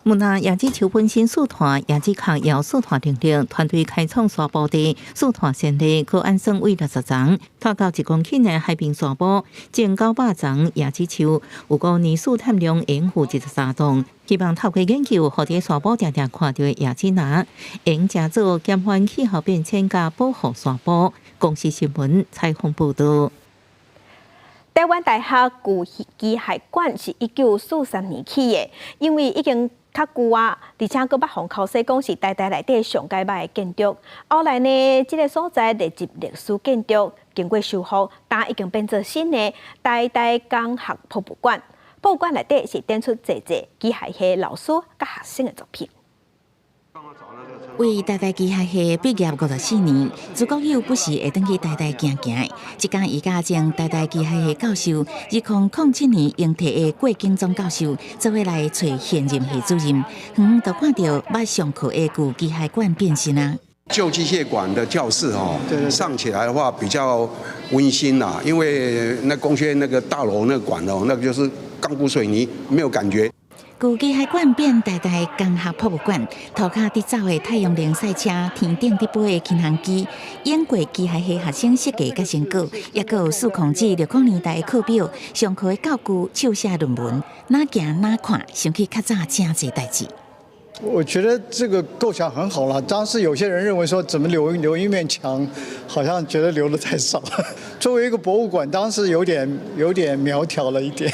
毋但椰子樹本身輸碳，椰子殼也有輸碳能力。團隊開創沙埔地輸碳先例，閣按算為60叢，拖到1公頃的海濱沙坡，種900叢椰子樹，有五年輸碳量會負23噸。希望透過研究，予佇沙埔定定看著的椰子林，會用做減緩氣候變遷佮保護沙坡。公視新聞採訪報導。台灣大學舊機械館是1943年起的，因為已經較舊啊，而且閣捌予剾洗講是台大內底上蓋歹的建築。後來呢，這個所在列入歷史建築，經過修復，今已經變做新的台大工學博物館。博物館內底是展出濟濟機械系老師佮學生的作品。為台大機械系畢業54年，朱國友不時會轉去台大行行。這工伊佮前台大機械系教授，2007年榮退的郭景宗教授，做伙來揣現任系主任，遠遠就看著捌上課的舊機械館變身啊！舊機械館的教室哦，上起來的話比較溫馨啦，因為那工學院那個大樓那個館哦，那個就是鋼骨水泥，沒有感覺。舊機械館變台大工學博物館，塗跤佇走的太陽能賽車，天頂佇飛的輕航機，英國機械系學生設計佮成果，抑閣有數控制60年代的課表，上課的教具、手寫論文，哪行哪看，想起較早誠濟代誌。我覺得這個構想很好了。當時有些人認為說，怎麼留一面牆，好像覺得留得太少。作為一個博物館，當時有點苗條了一點。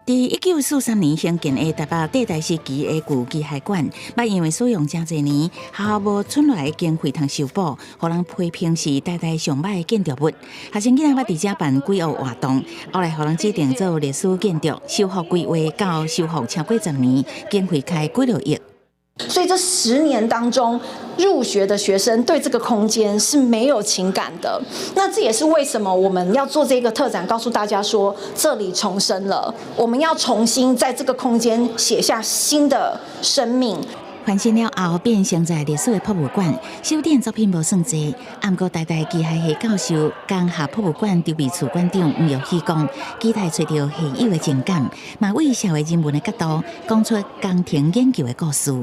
佇1943年興建的台北帝大時期的舊機械館，捌因為使用誠濟年，學校無存落來的經費通修補，予人批評是台大上䆀的建築物。學生囡仔捌佇遮辦幾學活動，後來予人指定做歷史建築，修復規劃到修復超過10年，經費開幾落億。所以這10年當中，入學的學生對這個空間是沒有情感的。那這也是為什麼我們要做這個特展，告訴大家說這裡重生了，我們要重新在這個空間寫下新的生命。翻新了後，變成在歷史的博物館，修展作品無算濟。毋過台大機械系教授、工學博物館籌備處館長吳玉希講，期待揣著系友的情感，嘛為社會人文的角度講出工程研究的故事。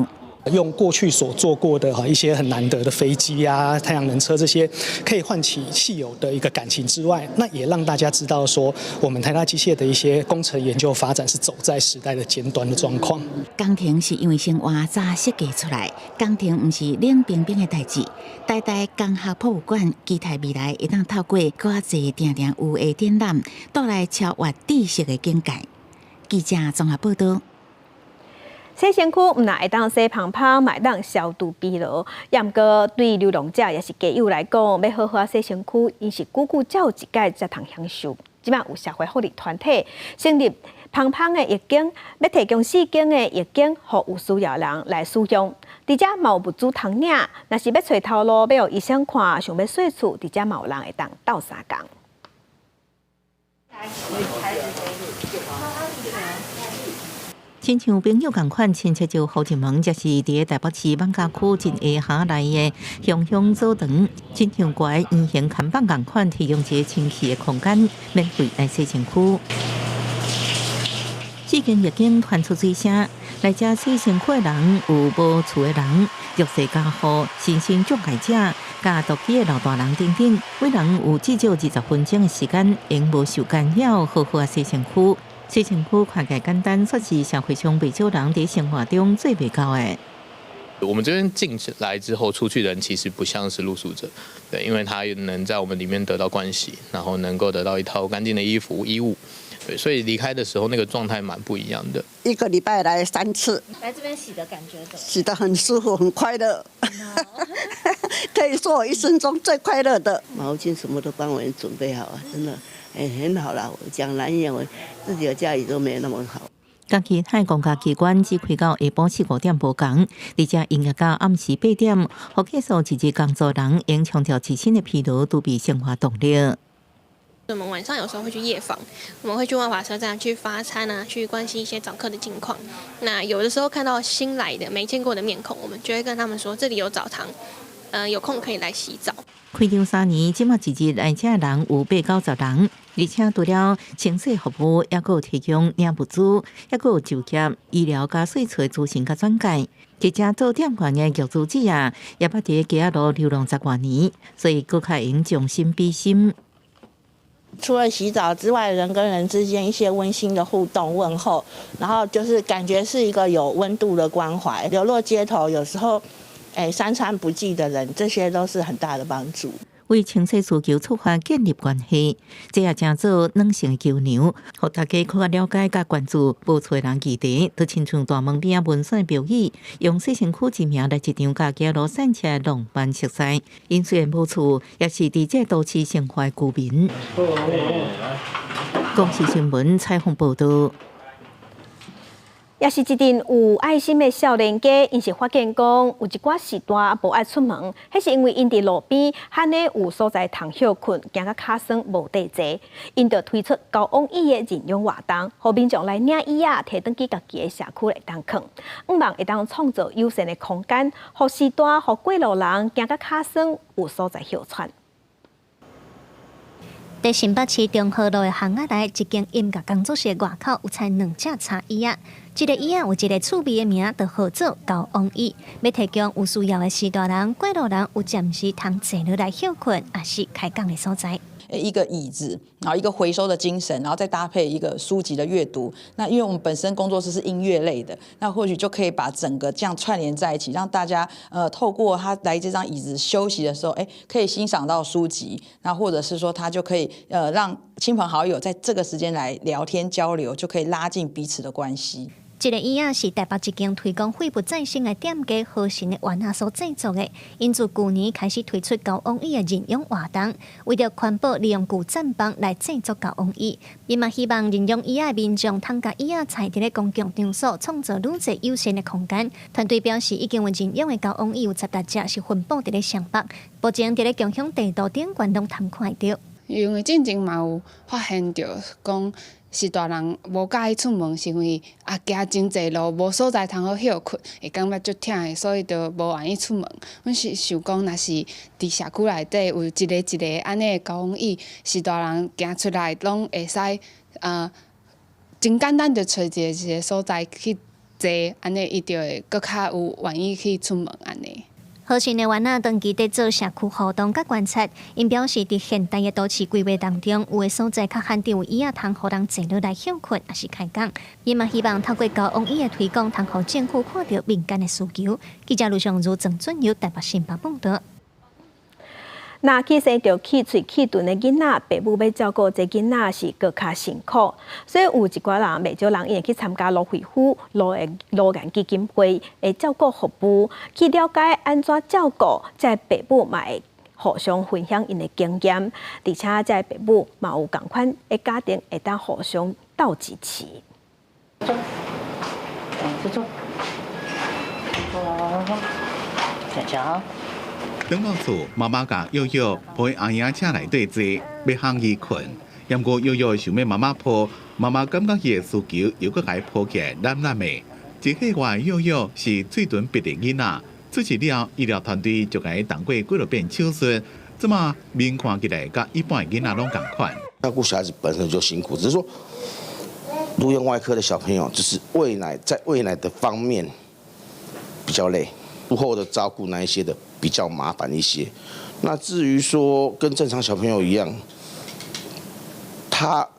用過去所做過的哈一些很難得的飛機啊、太陽能車這些，可以喚起系友的一個感情之外，那也讓大家知道說，我們台大機械的一些工程研究發展是走在時代的尖端的狀況。工程是因為生活早設計出來，工程毋是冷冰冰的代誌。台大工學博物館期待未來會當透過閣較濟定定有的展覽，帶來超越知識的境界。記者綜合報道。洗身軀毋但會當洗芳芳，嘛會當消除疲勞。也毋過對流浪者抑是街友來講，欲好好洗身軀，𪜶是久久才有一擺才通享受。這擺有社會福利團體成立芳芳的浴間，欲提供四間的浴間，予有需要人來使用。佇遮嘛有物資通領，若是欲揣頭路，欲予醫生看，想欲洗厝，佇遮嘛有人會當鬥相共。親像朋友仝款親切就予入門，這是佇台北市艋舺區真下轄內的香香澡堂，親像掛圓形看板仝款，提供一个清氣的空間，免費來洗身軀。四間浴間傳出水聲，來遮洗身軀的人有無厝的人、弱勢家戶、身心障礙者、佮獨居的老大人等等，每人有至少20分鐘的時間，會無受干擾，好好仔洗身軀。洗身軀看起來簡單，卻是社會上袂少人佇生活中做袂到的。我們這邊進來之後，出去的人其實不像是露宿者，對，因為他能在我們裡面得到關係，然後能夠得到一套乾淨的衣服衣物，對，所以離開的時候那個狀態蠻不一樣的。一個禮拜來三次，來這邊洗的感覺怎麼？洗得很舒服，很快樂，可以說我一生中最快樂的。毛巾什麼都幫我們準備好啊，真的。欸，很好啦，我講難聽，我自己的家裡都沒那麼好。佮其他公家機關只開到下晡四五點無仝，而且營業到暗時8點，予結束一日工作人用沖掉一身的疲勞，儲備生活動力。我們晚上有時候會去夜訪，我們會去萬華車站去發餐啊，去關心一些早課的近況。那有的時候看到新來的沒見過的面孔，我們就會跟他們說，這裡有澡堂，有空可以來洗澡。開張3年，這馬一日來遮人有八九十人，而且除了清洗服務，抑閣有提供領物資，抑閣有就業、醫療佮洗厝諮詢佮轉介。這家做店員的玉珠子啊，也捌佇街仔路流浪十外年，所以閣較會用將心比心。除了洗澡之外，人跟人之間一些溫馨的互動問候，然後就是感覺是一個有溫度的關懷。流落街頭，有時候，三餐不繼的人，這些都是很大的幫助。為清洗需求出發建立關係，這也成做軟性的橋梁，予大家閣較了解佮關注無厝的人議題，就親像大門邊仔文宣標語，用洗身軀之名來一場佮街路散車的浪漫熟似。𪜶雖然無厝，也是佇這都市生活的居民。公視新聞採訪報導。也是一陣有愛心的少年家，𪜶是發現講有一寡序大無愛出門，彼是因為𪜶佇路邊罕咧有所在通歇睏，驚甲跤酸無地坐，𪜶就推出交往椅的認養活動，予民眾來領椅仔，提轉去家己的社區會當囥，向望會當創造友善的空間，予序大、予過路人行甲跤酸有所在歇喘。佇新北市中和路的巷仔內，一間音樂工作室外口有採兩隻柴椅仔，一個椅仔有一个趣味的名，就號做交往椅，欲提供有需要的序大人、過路人有暫時通坐落來歇睏，抑是開講的所在。一個椅子，然後一個回收的精神，然後再搭配一個書籍的閱讀。那因為我們本身工作室是音樂類的，那或許就可以把整個這樣串聯在一起，讓大家透過他來這張椅子休息的時候，可以欣賞到書籍，那或者是說他就可以讓親朋好友在這個時間來聊天交流，就可以拉近彼此的關係。這个椅仔是台北一間推廣廢物再生的店家和神的丸仔所製作的，𪜶自舊年開始推出交往椅的認養活動，為著環保，利用舊棧板來製作交往椅。伊嘛希望認養椅仔的民眾通共椅仔踩佇咧公共場所，創造愈濟友善的空間。團隊表示，已經有認養的交往椅有18隻是分佈佇咧雙北，目前佇咧共享地圖頂懸攏通看會著。因為進前嘛有發現著講，序大人無佮意出門，是因為啊行真濟路，無所在通好歇睏，會感覺足忝的，所以就無願意出門。阮是想講，若是佇社區內底有一个一个按呢的交往椅，序大人行出來攏會使啊，真簡單就揣一個一个所在去坐，按呢伊就會閣較有願意去出門按呢。和神的丸仔長期佇做社區活動佮觀察，𪜶表示佇現代的都市規劃當中，有的所在較罕見有椅仔通予人坐落來歇睏，抑是開講。伊嘛希望透過交往椅的推廣，通予政府看著民間的需求。記者盧尚如、鄭俊友台北新北報導。若去生著氣喙氣脣的囡仔，爸母欲照顧這囡仔是閣較辛苦，所以有一寡人，袂少人𪜶會去參加盧惠夫顱的顱顏基金會的照顧服務，去了解按怎照顧，這爸母嘛會互相分享𪜶的經驗，而且這爸母嘛有仝款的家庭會當互相鬥支持。坐，坐，坐，坐。轉到厝，媽媽共幼幼抱佇阿嬰車內底坐，欲烘伊睏。毋過幼幼想欲媽媽抱，媽媽感覺伊的需求，又閣共伊抱起來攬攬的。一個月幼幼是喙唇癟的囡仔，出世了，醫療團隊就共伊動過幾落遍手術，這馬面看起來佮一般的囡仔攏仝款。照顧小孩子本身就辛苦，只是說顱顏外科的小朋友，就是餵奶在餵奶的方面比較累，術後的照顧那一些的比較麻煩一些。那至於說跟正常小朋友一樣，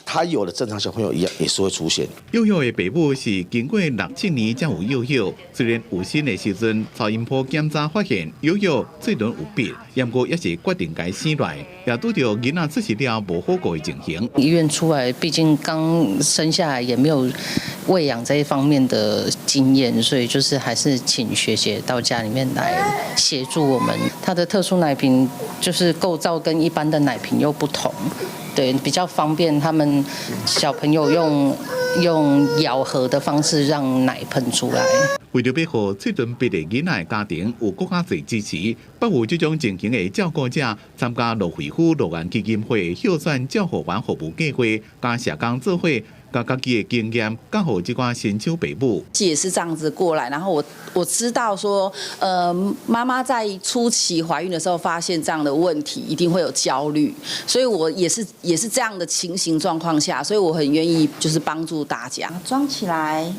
他有的正常小朋友一樣，也是會出現。幼幼的爸母是經過六七年才有幼幼，雖然有生的時陣超音波檢查發現幼幼喙唇有癟，毋過也是決定共伊生落來，也拄著囡仔出世了無好顧的情形。醫院出來，畢竟剛生下來也沒有餵養這一方面的經驗，所以就是還是請學姐到家裡面來協助我們。她的特殊奶瓶就是構造跟一般的奶瓶又不同。對，比較方便他們小朋友用咬合的方式讓奶噴出來。為著欲予喙唇癟的囡仔的家庭有閣較濟支持，北有這種情形的照顧者參加盧惠夫顱顏基金會候選照護員服務計劃，佮社工做伙，共家己的經驗教予這寡新手爸母。也是這樣子過來，然後我知道說，媽媽在初期懷孕的時候發現這樣的問題，一定會有焦慮，所以我也是這樣的情形狀況下，所以我很願意就是幫助大家。裝起來，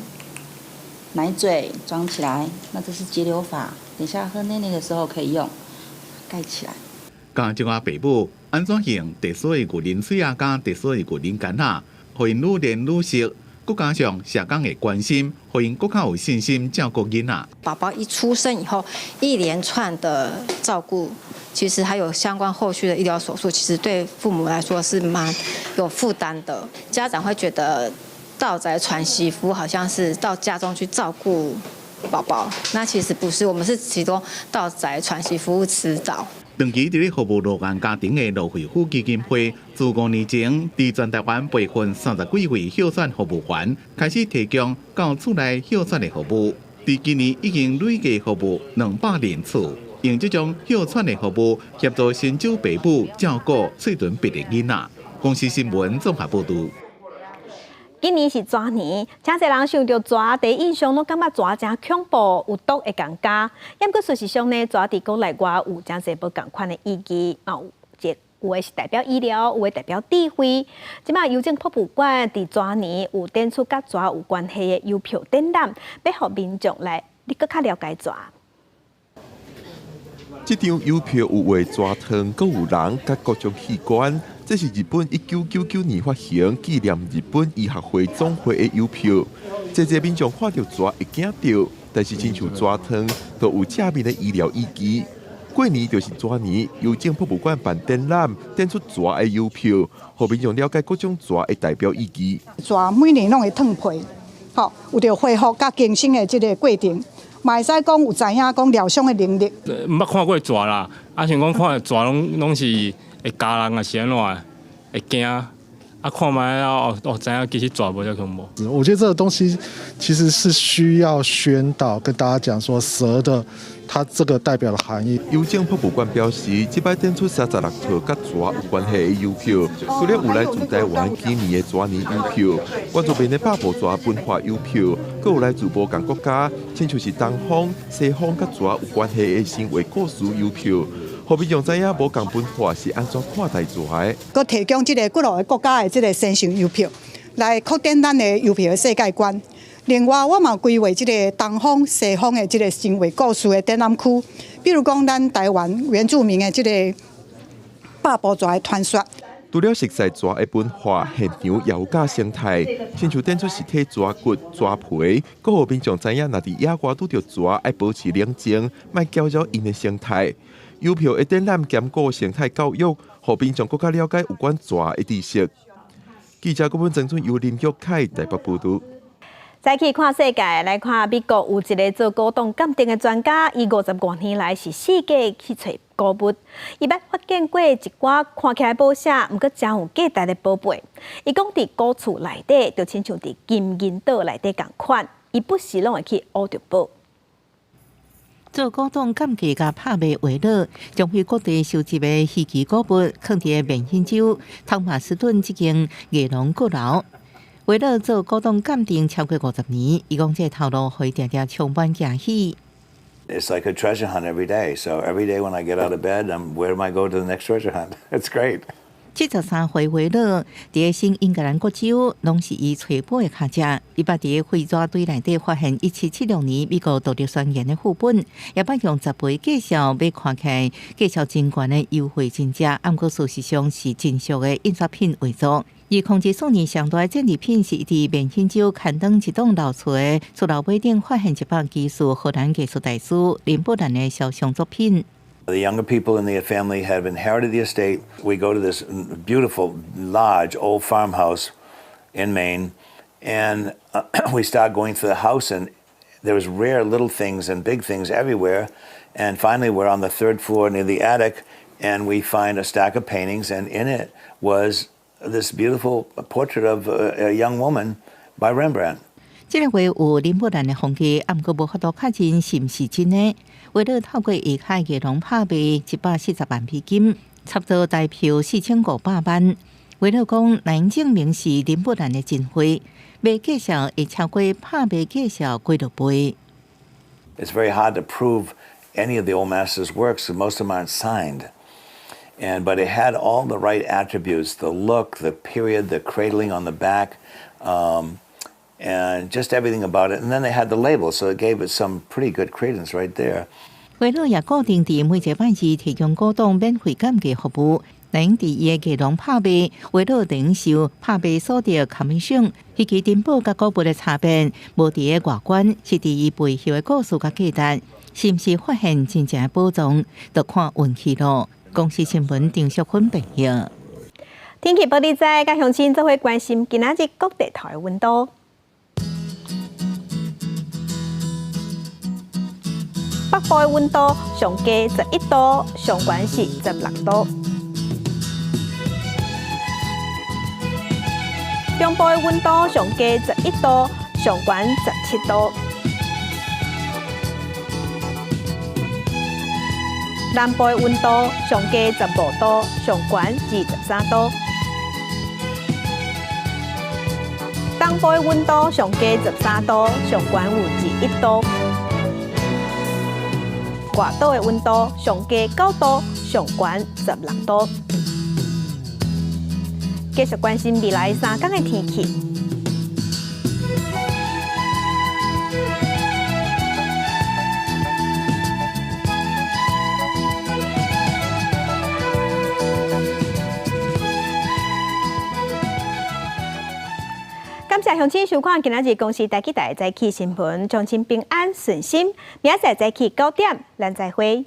奶嘴裝起來，那這是節流法，等下喝奶奶的時候可以用，蓋起來。教這寡爸母按怎用特殊的牛奶喙仔佮特殊的牛奶管仔，予𪜶愈練愈熟，閣加上社工的關心，予𪜶閣較有信心照顧囡仔。寶寶一出生以後，一連串的照顧，其實還有相關後續的醫療手術，其實對父母來說是蠻有負擔的。家長會覺得到宅傳媳婦好像是到家中去照顧寶寶。那其實不是，我們是提供到宅喘息服務指導。長期佇咧服務老人家庭的羅慧夫基金會，自5年前佇全台灣培訓30幾位哮喘服務員，開始提供到厝內哮喘的服務。佇今年已經累計服務200人次，用這種哮喘的服務協助新手爸母照顧喙唇閉的囡仔。公視新聞綜合報導。今年是蛇年，誠濟人想著蛇，第一印象攏感覺蛇誠恐怖，有毒會共咬。毋過事實上呢，蛇佇國內外有誠濟無仝款的意義，啊，有有的是代表醫療，有的代表智慧。這馬郵政博物館佇蛇年有展出佮蛇有關係的郵票展覽，欲予民眾來閣較了解蛇。這張郵票有畫蛇湯，閣有人佮各種器官。這是日本1999年發行紀念日本醫學會總會的郵票。濟濟民眾看著蛇會驚著，但是親像蛇湯都有正面的醫療意義。過年就是蛇年，郵政博物館辦展覽，展出蛇的郵票，予民眾了解各種蛇的代表意義。蛇每年攏會褪皮，吼，有著恢復佮更新的這个過程。嘛會使講有知影講療傷的能力。毋捌看過蛇啦，啊想講看著蛇攏攏是會咬人抑是按怎會驚。啊，看覓了哦哦，知影其實蛇無遮恐怖。我覺得這個東西其實是需要宣導，跟大家講說蛇的它這個代表的含義。郵政博物館表示，這擺展出36套佮蛇有關係的郵票，除了有來自台灣紀念的蛇年郵票，原住民的百步蛇文化郵票，閣有來自無仝國家，親像是東方、西方佮蛇有關係的神話故事郵票。予民眾知影無仝文化是按怎看待蛇的。閣提供這个幾落個國家的這个神聖郵票，來擴展咱的郵票的世界觀。另外，我嘛規劃這个東方、西方的這个神話故事的展覽區，比如講咱台灣原住民的這个百步蛇的傳說。除了熟悉蛇的文化、現場也有教生態，親像展出實體蛇骨、蛇皮，閣予民眾知影，若佇野外拄著蛇，愛保持冷靜，莫攪擾𪜶的生態。郵票的展覽兼顧生態教育，予民眾閣較了解有關蛇的知識。記者郭文曾俊由林玉凱台北報導。再去看世界，來看美國有一个做古董鑑定的專家，伊50外年來是四界去揣古物，伊捌發現過一寡看起來無啥，毋過誠有價值的寶貝。伊講佇古厝內底，就親像佇金銀島內底仝款，伊不時攏會去挖著寶。做古董鑑價佮拍賣為樂，將非各地收集的稀奇古物，囥佇緬因州湯馬斯頓這間藝廊閣樓。為了做古董鑑定超過50年，伊講這頭路予伊定定充滿驚喜。 It's like a treasure hunt every day. So every day when I get out of bed, I'm where am I going to the next treasure hunt? It's great. 73歲維樂，佇新英格蘭各州攏是伊揣寶的跤跡。伊捌佇廢紙堆內底發現1776年美國獨立宣言的副本，也捌用10倍價數買看起來價數真懸的油畫真跡，毋過事實上是真俗的印刷品畫作。2014年上大的戰利品是佇緬因州刊登一棟老厝的厝樓尾頂發現一幅疑似荷蘭藝術大師林布蘭的肖像作品。 The younger people in the family have inherited the estate. We go to this beautiful, large old farmhouse in Maine, and we start going through the house, and there was rare little things and big things everywhere. And finally, we're on the third floor near the attic, and we find a stack of paintings, and in it was this beautiful portrait of a young woman by Rembrandt. 這个畫有林布蘭的風格，毋過無法度確認是毋是真的。為了透過下海藝廊拍賣140萬美金，差不多台票4500萬。為了講難證明是林布蘭的真畫，賣價數會超過拍賣價數幾多倍。 It's very hard to prove any of the old masters' works, most of them aren't signed. But it had all the right attributes, the look, the period, the cradling on the back, and just everything about it. And then they had the label, so it gave it some pretty good credence right there. 維樂也固定佇每一個拜二提供古董免費鑑價服務。能佇伊的藝廊拍賣，維樂等受拍賣所得 commission。彼個珍寶佮古物的差別，無佇个外觀，是佇伊背後的故事佮價值，是毋是發現真正的寶藏，就看運氣囉。公視新聞丁淑芬報道。天氣報你知，佮鄉親做伙關心今仔日各地頭的溫度。北部的溫度上低11度，上懸是16度。中部的溫度上低11度，上懸17度。南部的溫度上低15度，上懸23度。東部的溫度上低13度，上懸有21度。外島的溫度上低9度，上懸16度。繼續關心未來3天的天氣。感謝鄉親收看今仔日公視台語台的早起新聞，祝親平安順心。明仔載早起9點，咱再會。